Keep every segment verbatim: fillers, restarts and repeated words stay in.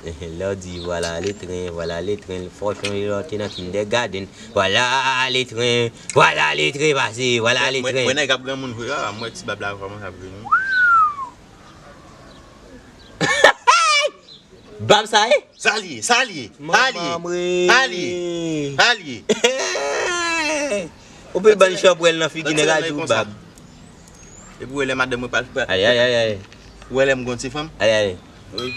Lè w di, vwala le tren, vwala le tren, fò w sonje lè w te nan kindergarten. Vwala le tren, vwala le tren pase, vwala le tren. Mwen nèg ap granmoun vre a, mwen ti bab la kòmanse ap vini. Bab sa ye? Sa li ye, sa li ye, sa li ye, sa li ye, sa li ye. Ou pe ban chanpwèl nan figi nèg a di w bab. Epi w wè lè madanm mwen pral pral. Ay, ay, ay, ay. Ou wè lè m gon ti fanm? Ay, ay. Wi.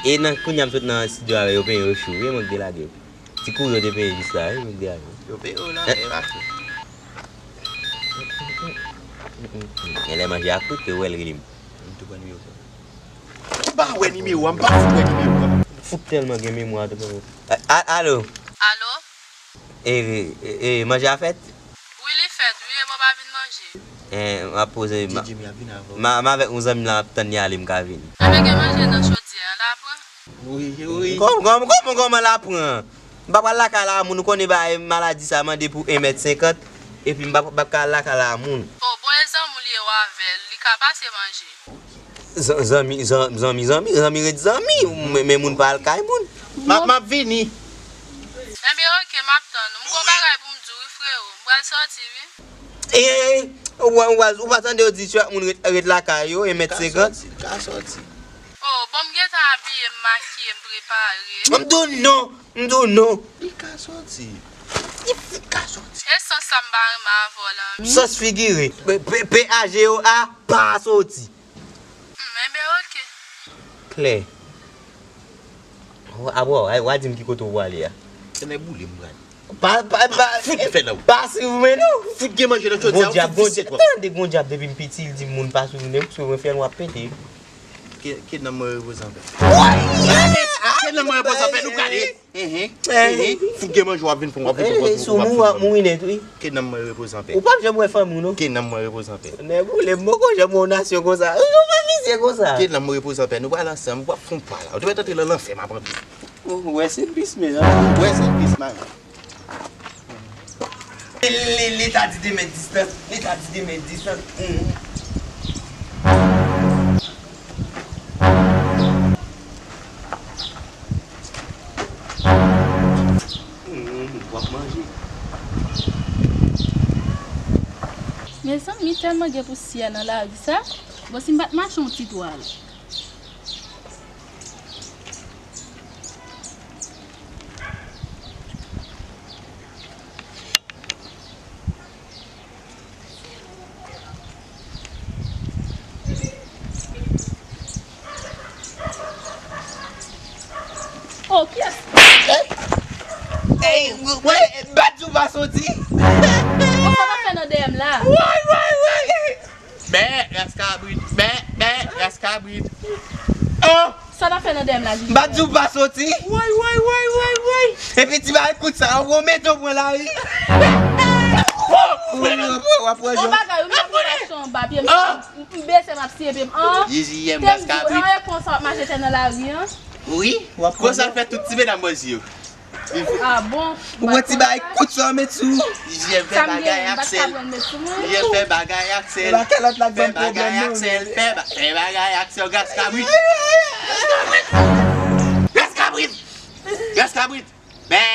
E nan kounye a m sot nan estidyo avè yo, penyen yo cho. Wi, mwen k delage yo. Ti kouri yo te penyen jis la, wi, mwen k delage yo. Yo peye w la, e pa cho. Gen lè manje a kwit ke w wè l rele m. M tou pran nimewo sa. M pa wè nimewo a, m pa fout wè nimewo a. Fout tèlman gen memwa tou. A- a- Alo. Alo? E, e, e, manje a fèt? Wi, li fèt, wi, e mwen pa vin manje. E, m ap poze, ma, Djidji, m ap vin avè w. Ma, m avèk yon zanmi la, m ap tann li ale, m ka vini. Enben, gen manje nan chodyè a, la pran. Wi, wi. Kòm, kòm, kòm, kòman la pran? M pa pral lakay la moun, ou konnen bagay maladi sa mande pou en mèt senkant, epi m pa, pa ka lakay la moun. O, bon, e zanmi w li ye w avè l, li ka pase manje. Zan- zanmi, zan- zanmi, zanmi, zanmi ret zanmi, men, men moun pa al kay moun. M ap, m ap vini. Enben, oke, m ap tann ou. M gon bagay pou m di w, wi, frewo. M pral sòti, wi. E, e, e, ou, ou, ou pa tande yo di chak moun ret, ret lakay yo, en mèt senkant? Ka sòti, ka sòti. O, bon, m gentan abiye, m makiye, m prepare. M di w non, m di w non. Li ka sòti. Li fout ka sòti. E sans sa m pa renmen avè w la, wi. Sans figire. P, P, P A G O A, pa sòti. Hmm, enben, oke. Klè. Wa, wa, wa, wa di m ki kote w prale a. Se nan boule m prale. Pa, pa, pa, fout fè nan ou. Pa swiv mwen non. Fout gen manje nan chòdyè a, fout visye twòp. Tande, gon dyab depi m piti, l di m moun pa swiv mwen, paske mwen fè l w ap pete. Ke, ke nanm mwen repoze anpè. Ke nanm mwen repoze anpè, nou prale. Fout gen manje w ap vin fè, w ap vin fè, w ap vin fè, w ap vin fè. Ke nanm mwen repoze anpè. Ou p ap janm wè fanmi w non. Ke nanm mwen repoze anpè. Nèboule, m poko janm wè yon nasyon konsa. Ou pa visye konsa. Ke nanm mwen repoze anpè. Nou pral ansanm, w ap fè yon pa la. Ou te mèt antre nan lanfè, m ap antre. Ou wè se pis men an. Ou wè se pis men an. Li, li, li ta di de mèt distans. Li ta di de mèt distans. W ap manje. Mezanmi, tèlman gen pousyè nan lari sa. Bon, si m pa t mache yon ti twal. Oh, kiyès? Ey, ey, w-, w-, bat di w pa soti. Oh, sa w ap fè nan dèyè m la? Woy, woy, woy. Bè, ras kabrit. Bè, bè, ras kabrit. Oh! Sa w ap fè nan dèyè m la, Jiji? Bat di w pa soti. Woy, woy, woy, woy, woy. Epi ti bagay kout sa, w mete w pran lari. W ap pran jòl. Yon bagay, yon bagay anba pye m. M bese, m ap siye pye m. An. Jiji, yè m ras kabrit. Te m di w, an, e konsa w ap mache tè nan lari, an. Wi, w ap pran jòl. Konsa l fè tout ti medam bòz yo. Ah bon? Ou pran ti bagay kout sa w met sou. Jiji, fè bagay ak sèl. Jiji, fè bagay ak sèl. Fè bagay ak sèl. Fè ba-, fè bagay ak sèl, ras kabrit. Ras kabrit. Ras kabrit. Bè.